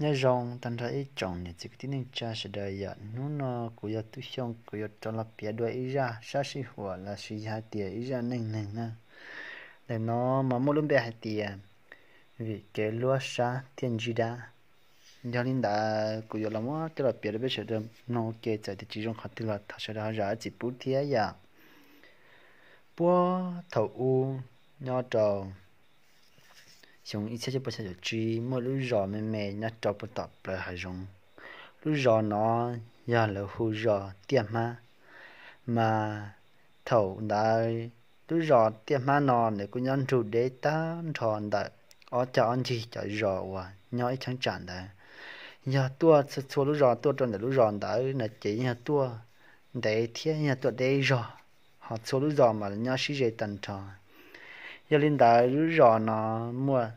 Nyob zoo tag nrho ib tsoom niam txiv kwv tij neej tsa sawv daws yom. Hnub no kuv yog Tub Xyooj, kuv yuav rov los piav dua ib zaj sab sij huam los sis yog hais tias ib zaj neej neeg na. Ntawm no mas muaj lub npe hais tias vim kev luab sab thiaj ntsib dab. Yog li ntawd kuv yuav los muab coj los piav rau peb sawv daws mloog ua ke, txawm tias tsis zoo qhov twg los thov sawv daws ho zam txim pub thiab yom. Puag thaum ub, nyob rau xyoo ib txhiab cuaj pua xya caum tsib, muaj lub zos me me nyob rau puag tom plawv hav zoov. Lub zos no yog lawv hu zos Tiaj Hmab. Mas thaum ntawd lub zos Tiaj Hmab no nws kuj nyob nrug deb tag nrho ntawm ob cag ob ncig cov zos uas nyob ib cheeb tsam ntawd. Yog tuaj txhua txhua lub zos tuaj rau ntawm lub zos ntawd no ces yeej yog tuaj ntev thiab yog tuaj deb zog, ho txhua lub zos mas nyob sib ze tag nrho. Yog li ntawd lub zos no muaj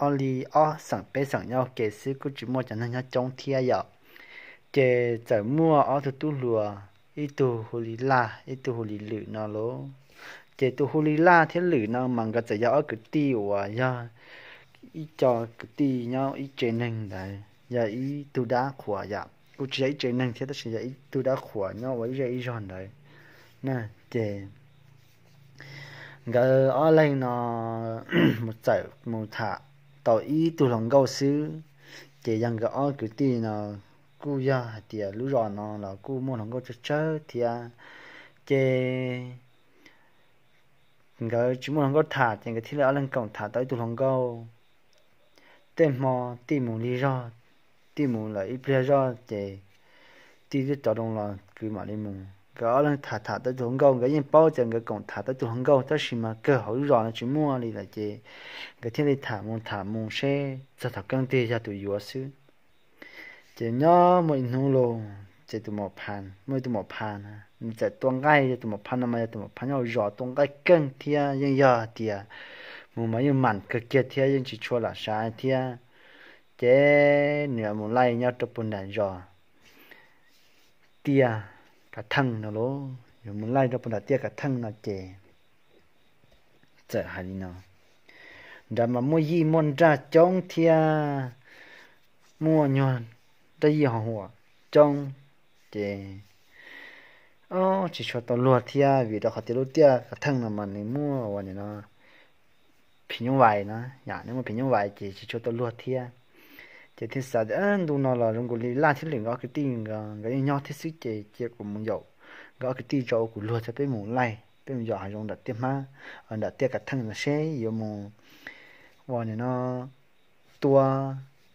ob li ob xeem peb xeem nyob ua ke xwb, kuj tsis muaj cov neeg nyob coob thiab yom. Ces txawm muaj ob tug tub hluas, ib tug hu li Laj, ib tug hu li Lwm no lauj. Ces tus hu li Laj thiab Lwm no mas nkawd txawm yog ob kwv tij uas yog ib co kwv tij nyob ib tsev neeg ntawd, yog ib tug dab qhuas yom, kuj tsis yog ib tsev neeg thiab tab sis yog ib tug dab qhuas nyob ua ib zej ib zog ntawd na. Ces nkawd ob leeg no mus txawm mus tham tau ib tug hluas nkauj xwb. Ces yog nkawd ob kwv tij no kuj yog hais tias lub zos no los kuj muaj hluas nkauj tsawg tsawg thiab. Ces nkawd tsis muaj hluas nkauj tham ces nkawd thiaj li ob leeg koom tham tau ib tug hluas nkauj. Tej hmo tij mus lig zog, tij mus lawm ib pliag zog ces tij twb rov zoo los kwv mam li mus. Nkawd ob leeg tham tham tau ib tug hluas nkauj, nkawd yeej paub tias nkawd koom tham tau ib tug hluas nkauj tab sis mas kawg hauv lub zos no tsis muaj li lawm ces nkawd thiaj li tham mus tham mus seb txog thaum kawg twg yog tus yuav xwb. Ces nyob muaj ib hnub lauj, ces tus Maum Phas, muaj ib tus Maum Phas na, nws txawm tua nqaij. Yog tus Maum Phas no mas yog tus Maum Phas nyob hauv zos tua nqaij keej thiab yeej yog tias mus mas yeej mam kawg kiag thiab yeej tsis tshua lam sav thiab. Ces nws yuav mus laij nyob rau puag nram zos Tiaj Kav Theej no lauj, yuav mus laij rau puag nram Tiaj Kav Theej no ces txawm hais li no, nrad mas muaj yij muaj nraj coob thiab muaj nyuag nraj yij ho huam coob, ces tsis tshua tau luag thiab vim rau qhov tias lub Tiaj Kav Theej no mas nws muaj ua no phim nyuj vais na, yam nws muaj phim nyuj vais ces tsis tshua tau luag thiab. Ces thiaj xav tias ntu no los zoo nkaus li Laj thiab Lwm nkawd ob kwv tij nkawd yeej nyob thiab xwb ces cia kuv mus yaum nkawd ob kwv tij tso ua kuv luag tso peb mus laij, peb mus yos hav zoov nram Tiaj Hmab, nram Tiaj Kav Theej no seb yuav mus ua no tua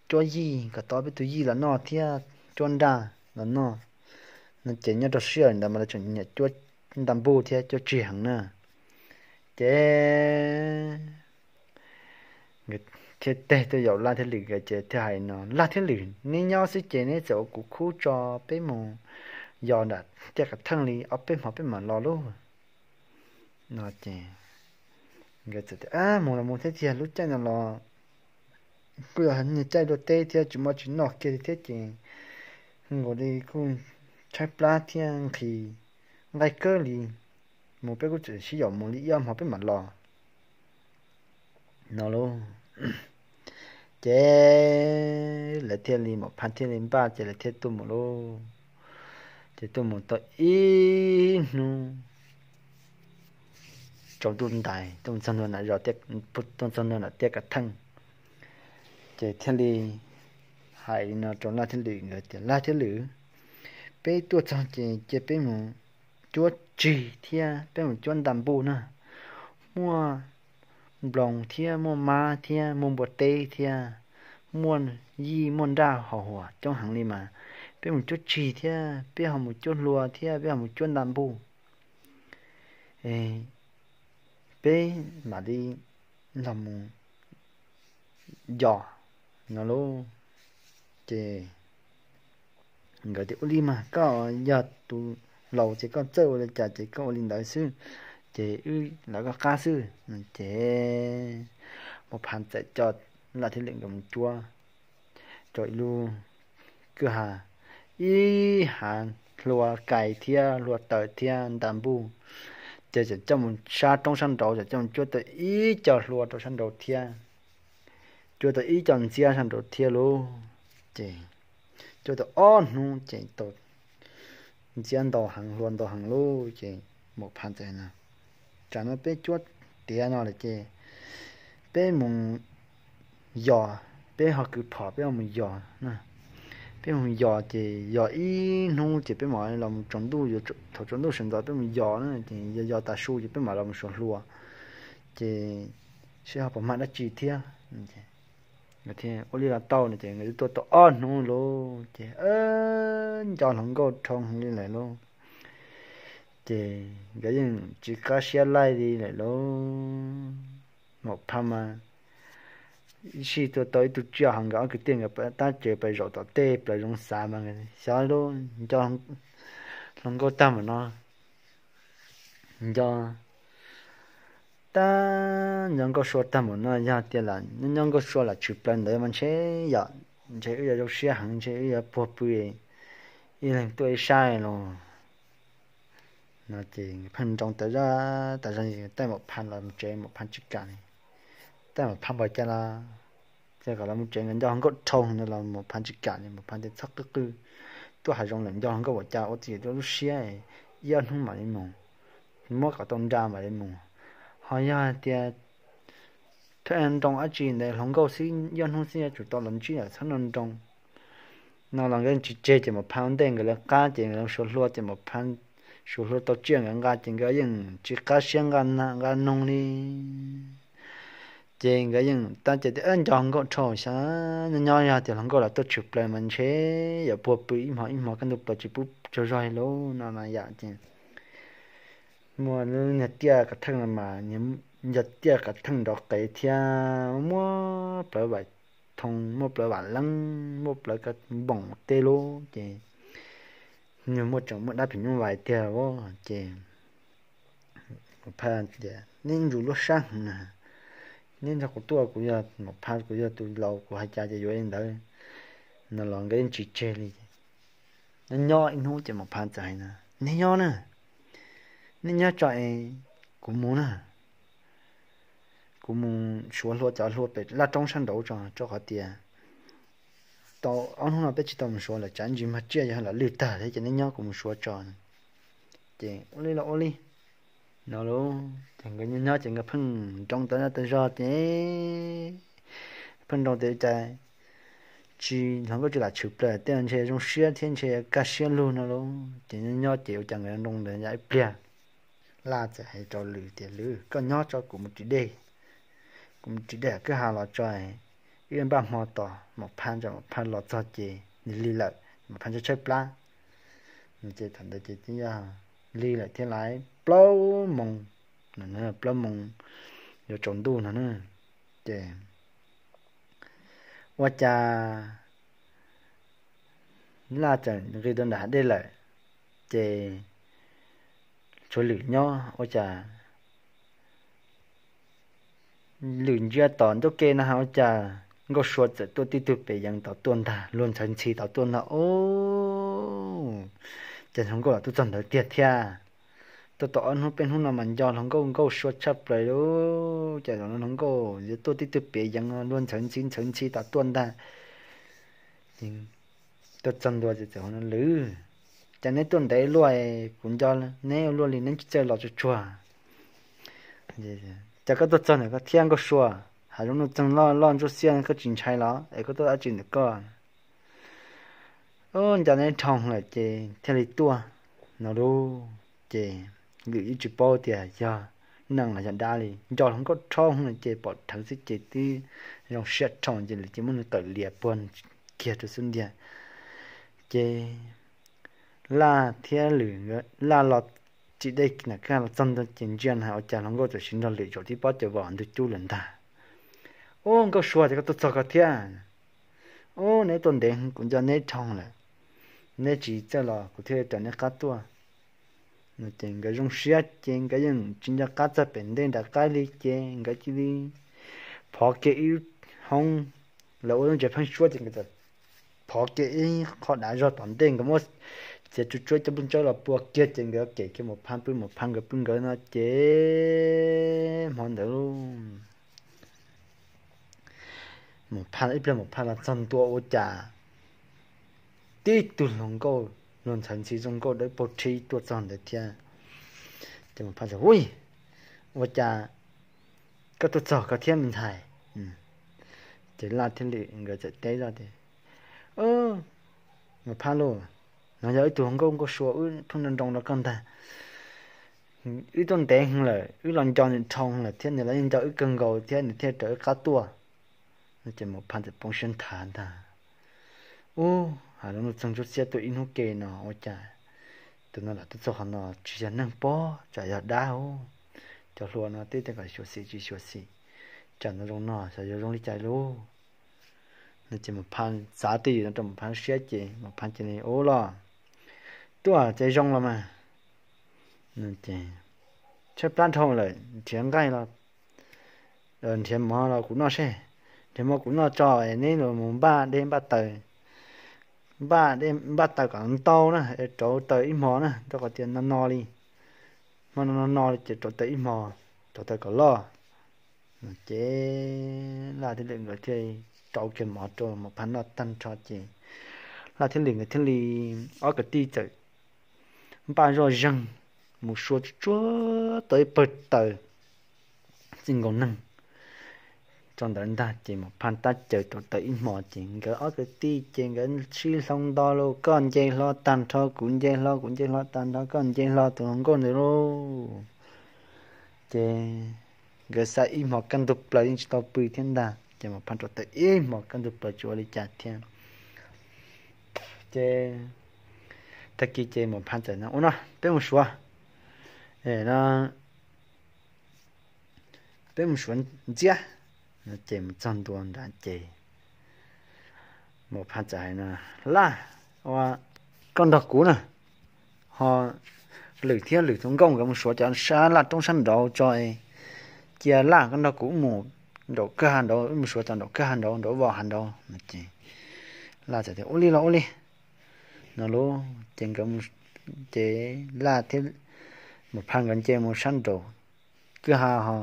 cuab yij kom tau peb tus yij los noj thiab cuab nraj los noj no. Ces nyob rau sij hawm ntawd mas lawv tseem nyiam cuab ntaj npuj thiab cuab tsig heev na. Ces thiaj teg tuaj yaum Laj thiab Lwm nkawd ces thiaj hais no, Laj thiab Lwm, neb nyob xwb ces neb txawm ua kuv khub tso peb mus yos nram Tiaj Kav Theej li ob peb hmo peb mam los lauj. No ces nkawd txawm tias mus los mus thiab tiag, lub caij no los kuj yog niag caij dua teb thiab tsis muaj tsis noj kiag li thiab ces nkaus li kuj tshaib plab thiab nqhis nqaij kawg li, mus peb kuj tseem sib yaum mus li ib ob hmo peb mam los no lauj. Ces lawv thiaj li, Maum Phas thiaj li npaj ces lawv thiaj tuaj mus lauj. Ces tuaj mus tau ib hnub tsaus ntuj ntais tuaj txog ntua nram zos, tuaj txog ntua nram Tiaj Kav Theej, ces thiaj li hais li no rau Laj thiab Lwm nkawd tias, Laj thiab Lwm, peb tuaj txog ces cia peb mus cuab tsig thiab peb mus cuab ntaj npuj na, muaj nploos thiab muaj mab thiab muaj npua teb thiab muaj yij muaj nraj ho huam coob heev li mas peb mus cuab tsig thiab peb ho mus cuab hlua thiab peb ho mus cuab ntaj npuj, peb mam li los mus yos no lauj. Ces nkawd tias, Ua li mas koj yog tus laus ces koj txawj ua li cas ces koj ua li ntawd xwb, ces wb lawv koj qab xwb. Ces Maum Phas txawm coj Laj thiab Lwm nkawd mus cuab rau ib lub kwj ha, ib hav hlua kais thiab hlua taws thiab ntaj npuj, ces txawm coj mus sab roob sab nraud, txawm coj mus cuab tau ib co hlua rau sab nraud thiab. cua tau ib co ntxiab sab nraud thiab lauj. Ces cua tau ob hnub ces tau ntxiab ntau heev, hlua ntau heev lauj. Ces Maum Phas txawm no, tsam no peb cuab tiav no lawm ces peb mus yos, peb ho kwv phom peb ho mus yos na. Peb mus yos ces yos ib hnub ces peb mam los tsaus ntuj, thaum tsaus ntuj sawv ntxov peb mus yos na, ces yos yos tas su ces peb mam los mus suav hlua, ces seb ho puas mag dab tsi thiab. Ua li los tau no ces nkawd twb tuaj tau ob hnub lauj, ces nco hluas nkauj dhau heev li lawm lauj. Ces nkawd yeej tsis qab siab laij li lawm lauj. Maum Phas mas ib sij tuaj tau ib tug tsiaj ho nkawd ob kwv tij nkawd tab cawv pais zaum tom tej plaws zoov xav mas xyov lauj, nco hluas nkauj tag npaum no, nco tab nco Nkauj Sua tag npaum no, yog tias lam nyob Nkauj Sua lam tshwm plaws ntawd mas ntshe yom, ntshe wb yuav zoo siab heev, ntshe wb yuav puag pw ib leeg tuaj ib sab los. No ces pheej nroo tas zog tas zog, tej Maum Phas los mus tsev Maum Phas tsis kam li. Tej Maum Phas npaum cas los, ces kom los mus tsev nkawd nco hluas nkauj dhau no los Maum Phas tsis kam li. Maum Phas tias txhob qw qw, tuaj hav zoov lawm nco hluas nkauj ua cas ua txim rau lub siab, ib ob hnub mam li mus, muab kom tau nra mam li mus. Ho yog hais tias thaj nroo dab tsi ntawd hluas nkauj xwb ib ob hnub xwb yuav tsum tau los ntsib lawm, txhob nroo nroo. No los nkawd tsis tseg ces Maum Phas ua ntej nkawd lawv qab ces nkawd suav hlua ces Maum Phas suav hlua tau tsiaj nkawd nqa ces nkawd yeej tsis qab siab nqa noog li. Ces nkawd yeej tab cawv tias nco hluas nkauj dhau xyov, nyob nyob yog tias hluas nkauj los tuaj tshwm plaws mas ntshe yuav puag pw ib hmo ib hmo kaj ntug plaws tsis pub tsaug zog li lauj no mas yam ces muaj lub niag tiaj kav theej no mas yog tiaj kav theej nrov qees thiab muaj plawv vam thoo, muaj plawv vam leeb, muaj plawv ka npoom tej lub ces nws muaj tseem muaj dab phim nyuj vais tiag lauj. Ces Maum Phas tias neb ntsus lub sab heev na, neb nrog kuv tuaj kuv yog Maum Phas kuv yog tus laus kuv hais cas ces yuav li ntawd. No los nkawd yeej tsis tseg li. Nyob nyob ib hnub ces Maum Phas txawm hais no neb nyob na, neb nyob tso es kuv mus na, kuv mus suav hlua cov hlua pem laj roob sab nraud tso, rau qhov tias tau ob hnub no peb tsis tau mus suav lawm tsam ntsis mag tsiaj yog los lwj tag thiab ces neb nyob kuv mus suav tso. Ces ua li los ua li no lauj. Ces nkawd nyob nyob ces nkawd pheej nroo tas zog tas zog ces pheej nroo tias cas tsis hluas nkauj tsis lam tshwm plaws tej ntshe zoo siab thiab ntshe kaj siab lug no lauj. Ces nyob nyob ces ua cas nkawd nroo ntawd yam ib pliag Laj txawm hais rau Lwm tias Lwm koj nyob tso kuv mus ris dej, kuv mus ris dej kwj ha los tso, wb npaj hmo tos Maum Phas tso, Maum Phas los txog ces nws lig lawm, Maum Phas tshaib tshaib plab. Ces thaum ntawd ces twb yog lig lawm thiab lawm plaub moos, plaub moos yuav tsaus ntuj no na. Ces ua cas Laj txawm nqis rau nram hav dej lawm, ces tshuav Lwm nyob ua cas Lwm ntsia tom ncauj ke no ua cas Nkauj Sua txawm tuaj tib tug pem yees tom tuaj ntag, luag ntxhawv ntxhi tom tuaj ntag. Ub, ces hluas nkauj los tuaj txog ntawd tiag thiab. Tuaj tau ob hnub peb hnub no mas nco hluas nkauj Nkauj Sua tshaj plaws li. Ces zaum no hluas nkauj yuav tuaj tib tug pem yees luag ntxhawv ntxhi ntxhawv ntxhi tom tuaj ntag. Tuaj txog ntua ces txawm hu no Lwm, cas neb tuaj ntev luaj, kuv nco neb ua luaj li neb tsis txawj los tsuag tsuag. Cas koj tuaj txog ntawm koj thiab Nkauj Sua, hav zoov nuj txeeg loj loj ntsuab xiab koj tsis ntshai los es koj tuaj dab tsi ntawm koj? Ub, nco neb dhau lawm ces thiaj li tuaj no lauj. Ces Lwm yeej tsis paub tias yog neeg los yog dab li, nco hluas nkauj dhau lawm ces pom dheev xwb ces twb zoo siab dhau ces Lwm cia muab nws tawm lias puag kiag rau xub ntiag. Ces Laj thiab Lwm, Laj los ris dej nram kwj ha los txog ntua ces ntsia na ua cas hluas nkauj txawm siv nrog Lwm zaum tib pob cov vos ntug cub lawm ntag. Ub, Nkauj Sua, ces koj tuaj txog koj thiab? Ub, neb tuaj ntev kuv nco neb dhau lawm, neb tsis txawj los kuv thiaj raws neb qab tuaj. Ces nkawd zoo siab ces nkawd yeej tsis nco qab txog pem ntej nram qaib li ces nkawd cia li phov kiag ib hoob, lawv ua lub ntses pheeb suab ces nkawd phov kiag ib qho dav zog tom ntej, nkawd muab txiav tsuj tsuab coj pw ntsawb los pua kiag ces nkawd kem kiag Maum Phas pw, Maum Phas nkawd pw nkawd no ces hmo ntawd lauj, Mus Phaj ib pliag Mus Phaj los txog ntua ua cas tib tug hluas nkauj, luag ntxhais ntxhi zoo nkauj dawb paug rhib tuaj txog ntawd thiab. Ces Mus Phaj tias, Ui, ua cas koj tuaj txog koj thiab me ntxhais? Ces Laj thiab Lwm nkawd txawm teb zoj tias, Mus Phaj lauj, no yog ib tug hluas nkauj nkauj sua wb pheej nroo nroo rau koj ntag. Wb tuaj ntev heev lawm, wb los nco nws dhau lawm thiab nws los yeej nco wb kawg nkaus thiab nws thiaj raws wb qab tuaj. No ces Mus Phaj txawm poob siab nthav ntag. Ub, has lus txog ntsuj xiab tuaj ib hnub ke no ua cas tus no lam tuaj txog qhov no tsis yog neeg pob tsam yog dab ub. Cov hluas no twb tias kom xyuam xim tsis xyuam xim, tsam no zoo no xyov yuav zoo li cas lauj. No ces Mus Phaj xav twj ywm no rau Mus Phaj siab ces Mus Phaj cia li ua los, Tuaj ces zoo los mas. No ces, Tshaib plab dhau lawm, nrhiav nqaij los, nrhiav mov los kuv noj seb. Nrhiav mov kuv noj tso, neb los mus npaj dej npaj taws, npaj dej npaj taws kom ntau na, rauv taws ib hmo na, rau qhov tias no no li, hmo no no no li ces rauv taws ib hmo, rauv taws kom loj. Ces Laj thiab Lwm nkawd thiaj rau kiag mov rau Mus Phaj noj tag nrho ces Laj thiab Lwm nkawd thiaj li ob kwv tij txawm npaj zoj zeeg mus sua tsuag tsuag tau ib pawg taws txij nkaus neeg rau ntawd ntag ces Mus Phaj tab caws rauv taws ib hmo ces nkawd ob kwv tij ces nkawd sib hloov nto los koj nce hlo tag nrho kuv nce hlo, kuv nce hlo tag nrho koj nce hlo tus hluas nkauj ntawd lauj. Ces nkawd xa ib hmo kaj ntug plaws yeej tsis tau pw thiab ntag ces Mus Phaj rauv taws ib hmo kaj ntug plaws tsis ua li cas thiab. Ces tag kis ces Mus Phaj txawm no, Ua no peb mus suav, no peb mus suav ntxiab. No ces mus txog ntua nrad ces Mus Phaj txawm hais no, Laj, ua koj nrog kuv na, ho Lwm thiab Lwm tus nkauj nkawd mus suav cov sab laj roob sab nraud tso, cia Laj koj nrog kuv mus nraum kwj ha nraud, wb mus suav cov nraum kwj ha nraud, nraum vaj ha nraud no ces Laj txawm tias, Ua li los ua li. No lauj ces nkawd, ces Laj thiab Mus Phaj nkawd nce mus sab nraum kwj ha ho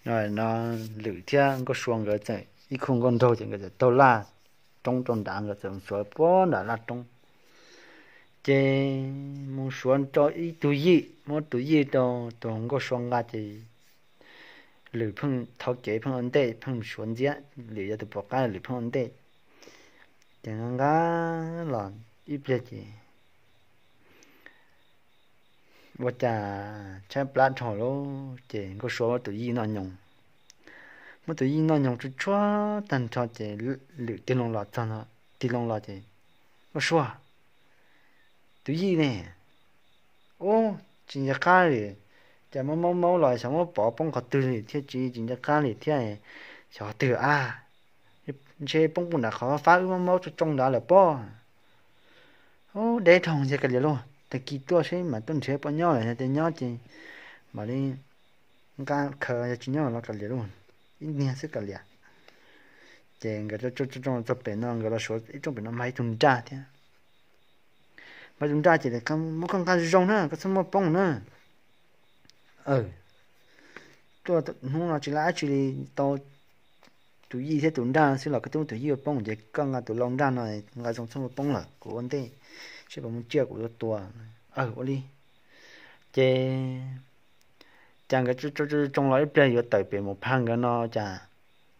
no Lwm thiab Nkauj Sua nkawd txawm ib khub nkauj nraug ces nkawd txawm taug laj roob rau nrad, nkawd txawm mus suav puag nram laj roob. Ces mus suav rau ib tug yij, muab tus yij rau tus Nkauj Sua nqa ces Lwm pheej thau kev pheej ua ntej, pheej mus suav ntxiab, Lwm yog tus pom qab Lwm pheej ua ntej. Ces nqa nqa los ib pliag ces ua cas tshaib plab dhau lawm ces Nkauj Sua muab tus yij noj nyoos. Muab tus yij noj nyoos tsuag tsuag tag nrho ces Lwm tig loo los txog, tig loo los ces, Nkauj Sua, tus yij ne? Ub, tsis nco qab li, cas muab maub maub los xyov muab pov poob qhov twg li thiab tsis, tsis nco qab li thiab, xyov qhov twg a. Ntshe poob puag nram qhov fab wb muab maub tsoo tsoo nrad lawm pob. Ub, deb dhau, yog kav liam lauj, tag kis tuaj seb mam tuaj nrhiav poj nyob lawm, yog tias nyob ces mam li nqa khaws, yog tsis nyob los kav liam lauj, ib niag xwb kav liam. Ces nkawd tsoo tsoo txog pem no, nkawd los suav ib rooj pem no mag ib tug nraj thiab. Mag ib tug nraj ces, Muab koj nqa zoo zoo na, koj txhob muab poob na. Tuaj hnub no tsis laj dab tsi li, tau tus yij thiab tus nraj xwb los koj twb muab tus yij ua poob, ces koj nqa tus lau nraj no nqa zoo txhob muab poob lawm, kuv ua ntej, seb puas muaj tsiaj kuv yuav tua. Ua li. Ces cas nkawd tsoo tsoo los ib pliag yuav tawm pem Mus Phaj nkawd no cas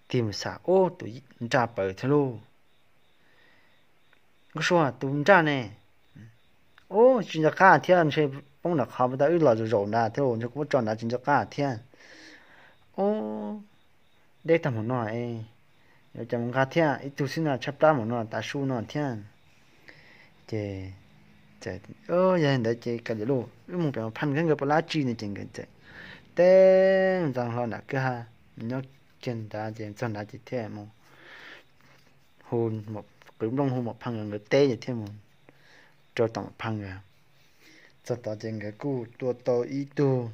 tig mus xam, ub, tus nraj pawv thiab lauj. Nkauj Sua, tus nraj ne? Ub, tsis nco qab thiab, ntshe poob nram qhov puag ta wb los zaum zaum nrad thiab lauj, ntshe kuv muab tso nrad tsis nco qab thiab. Ub, deb tag mus no es, yuav cas mus nqa thiab, ib tug xwb no tshaib plab mus no tav su no thiab. Ces, yog li ntawd ces kav liam lauj, wb mus pem Mus Phaj nkawd puas laj dab tsi no ces nkawd txawm teb ntxeev hlo nram kwj ha, nyob kiag nrad ces txog nrad ces thiaj mus hu, qw nplooj hu Mus Phaj nkawd, nkawd teb ces thiaj mus rau tom Mus Phaj nkawd. Txog tod ces nkawd kuj tua tau ib tug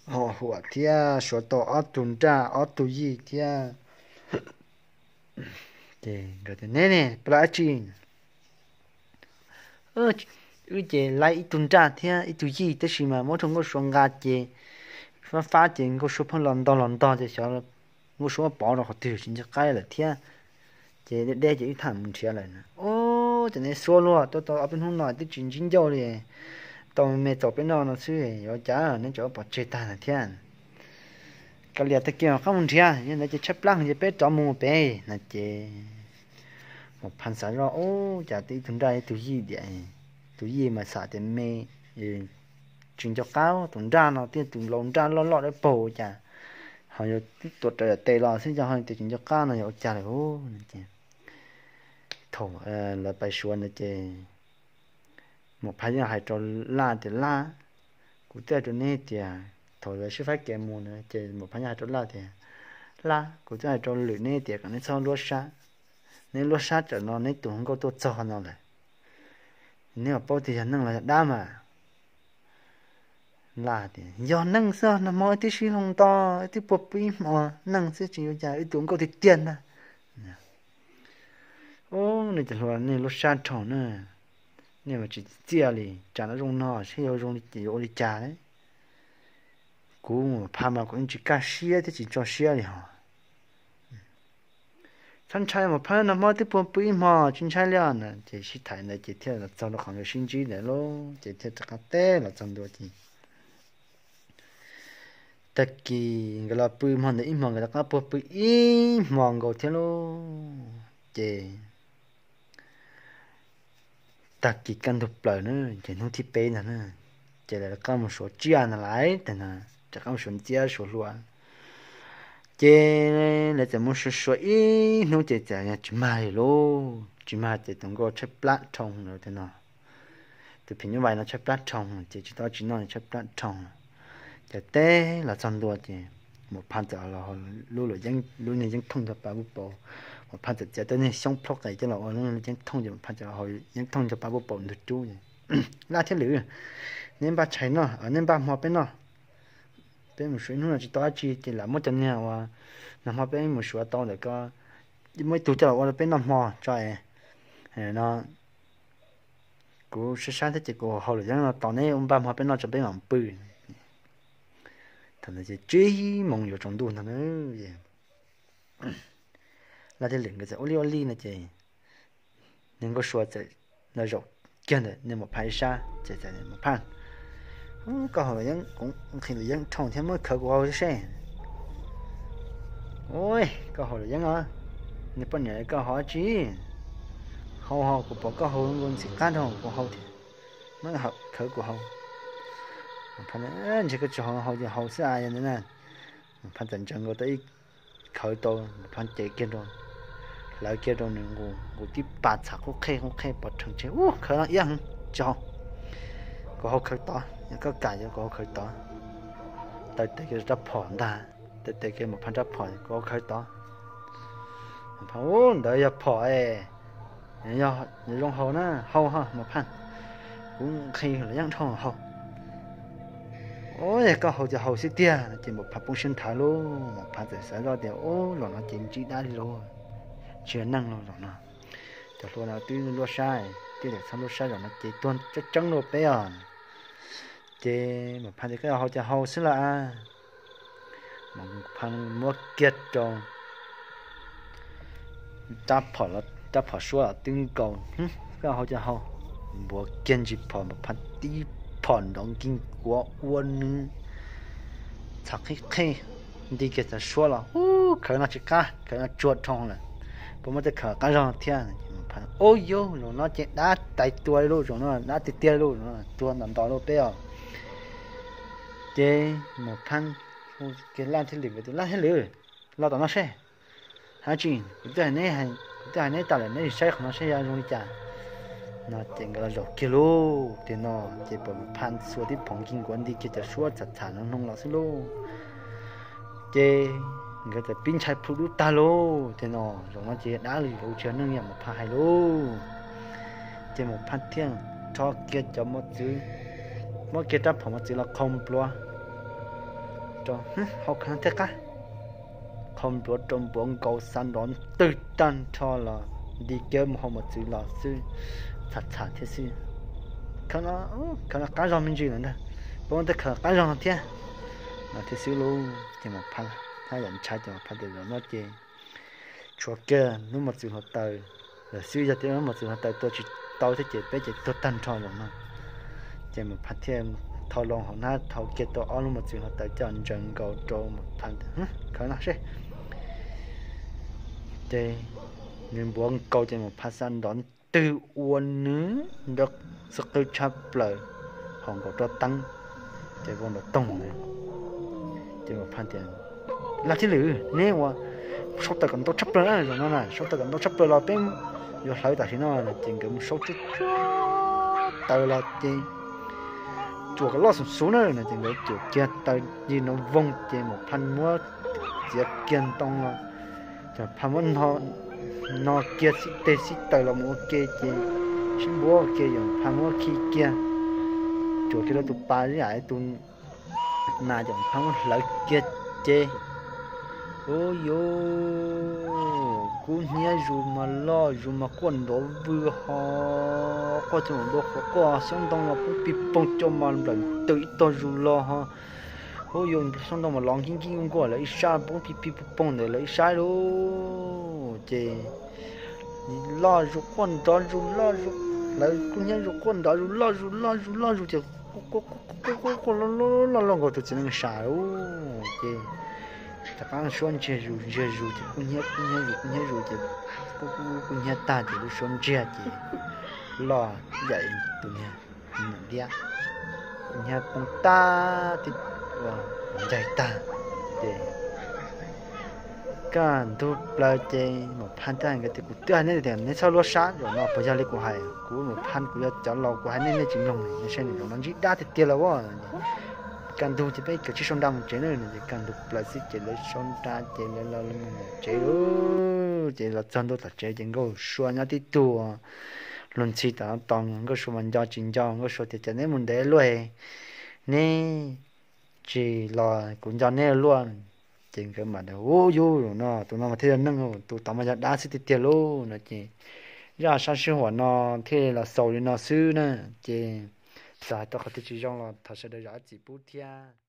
hom huam thiab suav tau ob tug nraj ob tug yij thiab. Ces nkawd tias, Neb ne puas laj dab tsi? Wb ces laib ib tug nraj thiab ib tug yij tab sis mas muab rau Nkauj Sua nqa ces fab fab ces Nkauj Sua pheej los ntog los ntog ces xyov nkuaj suab pov rau qhov twg tsis nco qab lawm thiab. Ces deb deb ces wb tham mus nrhiav lawm. Ub, cov nej suab luag tuaj tau ob peb hnub no twb tsis ntsib ncauj li, tau me txaus peb noj no xwb, yuav cas neb tseem pov tseg tag na thiab. Kav liam tag kis mam qab mus nrhiav, yog ntawd ces tshaib plab ces peb rov mus pem no ces Maum Phaj xav zoj, ub, cas twb ib tug nraj ib tug yij diam, tus yij mas xav tias me, tsis nco qab tus nraj no thiab, tus laus nraj loj loj dawb paug ua cas ho yuav tuam raws yam tes los xwb, yog ho tias tsis nco qab no yog ua cas lawm. Ces thaum lawv pais suav ntawd ces Maum Phaj yeej hais rau Laj tias, Laj, kuv twb hais rau neb tias, thaum lawv sib faib kev mus na ces Maum Phaj yeej hais rau Laj tias, Laj, kuv twb hais rau Lwm neb tias kom neb txhob luab sab, neb luab sab tsam no neb tus nkauj tuaj txog no lawm, neb mam paub tias yog neeg los yog dab mas. Laj tias, Yog neeg xwb, nag hmo wb twb sib hloov nto, wb twb puag pw ib hmo, neeg xwb tsis ua cas, wb tus nkauj tiag tiag ntag. Ub, nej cov hluas nej luab sab dhau na, nej mas tsis txiaj li, tsam no zoo no seb yuav zoo li ces yuav ua li cas. Kuv Maum Phaj mas kuv yeej tsis kaj siab thiab tsis tso siab li hos. Txhob ntshai Maum Phaj, nag hmo twb puag pw ib hmo tsis ntshai li os na. Ces sib tham ntawd ces thiaj los txog rau qhov nkawd sib ntsib ntawd lauj, ces thiaj rov qab teb los txog ntua ces tag kis nkawd los pw hmo ntawd ib hmo nkawd rov qab puag pw ib hmo nkaus thiab lauj. Ces tag kis kaj ntug plaws na, ces hnub thib peb ntag na, ces lawv rov qab mus suav tsiaj ntag lauj, tag no rov qab mus suav ntxiab suav hlua. Ces lawv txawm mus suav suav ib hnub ces txawm tsis mag li lauj, tsis mag ces tus nkauj tshaib plab dhau lawm tag no. Tus phim nyuj vais no tshaib plab dhau ces tsis tau tsis noj, tshaib plab dhau. Ces teb los txog ntua ces Maum Phaj txawm los, lub niag yeeb thooj cov pa puj paum, Maum Phaj txawm txiav tau niag xyoob plhaub qes coj los ua lub yeeb thooj ces Maum Phaj txawm los haus yeeb thooj cov pa puj paum ntug cub ces, Laj thiab Lwm, neb npaj tshais noj, neb npaj hmo peb noj. Peb mus suav ib hnub no tsis tau dab tsi ces lam muab cov niag uas nag hmo peb mus suav tau ntawm ko muab ib tug coj los ua rau peb noj hmo tso es no kuv sab sab thiab ces kuv haus luam yeeb no tos neb ua npaj hmo peb noj tso peb mam pw. Thaum ntawd ces tsib moos yuav tsaus ntuj ntag na. Laj thiab Lwm nkawd txawm ua li ua li no ces niag nkauj sua txawm los zaum kiag ntawm niag Maum Phaj ib sab ces, Maum Phaj, koj haus luam yeeb, kuv nqhis luam yeeb dhau thiab muab khawv kuv haus seb. Ua, koj haus luam yeeb os, niag poj niam koj haus dab tsi? Haus ho, kuv pom koj haus ntxim qab dhau kuv haus thiab, muab khawv kuv haus. Maum Phaj, Ntshe koj tsis haus, haus ces haus xwb a. Yog ntawd na, Maum Phaj txawm ntsaws nkaus tau ib khawv tau, Maum Phaj cev kiag rau, hlawv kiag rau nws nqus, nqus tib pas txham qub qhej qub qhej pov rhees tseg, Ub, khawv no iab heev, tsis haus, kuv haus khawv tod, yog koj kam ces kuv haus khawv tod. Taw tes kiag rab phom ntag, taw tes kiag Maum Phaj rab phom, Kuv haus khawv tod. Maum Phaj, Ub, ntawd yog phom es, nws zoo haus na, haus ho Maum Phaj, kuv nqhis luam yeeb dhau haus. Ub, yog koj haus ces haus xwb tiag. Ces Maum Phaj poob siab nthav lauj, Maum Phaj txawm xav zoj tias, Ub, zaum no ces ntsib dab li lauj, tsis yog neeg lauj zaum no. Cov hluas no twb luab sab, twb txhob luab sab, zaum no ces tuag tseeb tseeb lauj peb os. Ces Maum Phaj tias, Koj yuav haus ces haus xwb lauj. Maum Phaj muab kiag rau rab phom, rab phom suab los twb nkaus, Koj haus ces haus. Npuav kiag ntsis phom, Maum Phaj tib phom nrov nkig nkuav ua nws txham qhib qhej, nti kiag cov suab los, Ub, khawv no tsis qab, khawv no tsuag dhau lawm, puas muaj tej khawv qab zog thiab? Ub, yog zaum no ces dab tais tuag li lauj, zaum no dab tiag tiag lauj, zaum no tuag nto nto lauj peb os. Ces Maum Phaj, Laj thiab Lwm, Laj thiab Lwm, los tom no seb. Hais tsis, kuv twb hais neb, kuv twb hais neb tas lawm, neb saib qhov no seb yog zoo li cas. No ces nkawd los zaum kiag lauj, tiag no ces pom Maum Phaj xuas tib phom nkig nkuav nti kiag cov suab txham txham no hnoos los xwb lauj. Ces nkawd txawm pib ntshai plhu dub tag lauj, tiag no zaum no ces dab li lauj, tsis yog neeg, yog Maum Phaj hais lauj. Ces Maum Phaj thiaj rho kiag cov mos txwv, muab kiag rab phom mos txwv los qhau npluav rau, Haus khawv no thiaj qab. Qhau npluav rau npuav nkaus, xav nrov ntwg tag nrho los nti kiag mus hau mos txwv los xwb, txham txham thiab xwb. Khawv no, khawv no qab zog me ntsis lawm ntag, puas muaj tej khawv qab zog no thiab? No thiab xwb lauj. Ces Maum Phaj Phab yam ntshai ces Maum Phaj tias zaum no ces tshuav kiag lub mos txwv hluav taws lawm xwb, yog tias lub mos txwv hluav taws tua tsis tau thiab ces peb ces tuag tag nrho zaum no. Ces Maum Phaj thiaj thau loo hauv hnab thau kiag tau ob lub mos txwv hluav taws coj ntsaws nkaus rau Maum Phaj tias, khawv no seb. Ces nws npuav nkaus ces Maum Phaj xav nrov twg ua nws nrov xwb qw tshaj plaws, haum nkaus rov teeb, ces vau nrov toog na. Ces Maum Phaj tias, lag thiab lwm, neb ua sau taws kom ntau tshaj plaws na, zaum no na sau taws kom ntau tshaj plaws los peb yuav hlawv tam sim no. Ces nkawd mus sau tsuj taws los ces cuam kom loj xum xum na no ces nkawd cuam kiag taws yig nrov voog ces Maum Phaj muab txiav kiag ntoo los, ces Phaj muab no kiag xib teg xib taws los mus ua ke ces sib npuab ua ke ces Phaj muab khi kiag, cuam kiag rau tus pas ib yam tus nas ces Phaj muab hlawv kiag ces, ub yuv, kub hnyiab zus mas loj zus mas quaj nrov vwg ho, quaj cov npua qhuav quaj, xyoob ntoo mas poob pig poog, cua mas nplawm tw ib tog zus los ho. Ub yuv, xyoob ntoo mas lov nkib nkib nkuaj lawv ib sab, poob pig pig poog ntawd lawv ib sab lauj. Ces loj zus quaj nrov zus loj zus, lawv kub hnyiab zus quaj nrov zus loj zus loj zus loj zus ces quaj quaj quaj quaj loj loj nkaus tus txiv neej sas lauj. Ces rov qab suab ntsiag zus ntsiag zus ces kub hnyiab kub hnyiab zus kub hnyiab zus ces kub kub hnyiab tag ces lub suab ntsiag ces loj yam tus niag nyuam liab, kub hnyiab poob tag tib, ncaig tag. Ces kaj ntug plaws ces Maum Phaj thiaj hais nkawd tias, kuv twb hais neb tias neb txhob luab sab, zaum no puas yog li kuv hais? Kuv Maum Phaj kuv yog cov laus kuv hais nej nej tsis mloog, nej saib nws zaum no ntsib dab tiag tiag lawm as. Kaj ntug ces peb kav tsij sau nra mus tsev na no ces kaj ntug plaws xwb ces lawv sau nra ces lawv los mus tsev lauj. Ces los txog ntua tom tsev ces Nkauj Sua nyob tib tug, luag ntxhi tom no tos Nkauj Sua mas nco tsis nco, Nkauj Sua tias, cas neb mus ntev luaj, neb tsis los kuv nco neb luaj. Ces nkawd mam tias, ub yuv, no tus no mas thiaj yog neeg, tus tod mas yog dab xwb tiag tiag lauj no ces zaj sab sij huam no thiaj los xaus li no xwb na. Ces txawm hais tau qhov twg tsis zoo los thov sawv daws zam txim pub thiab.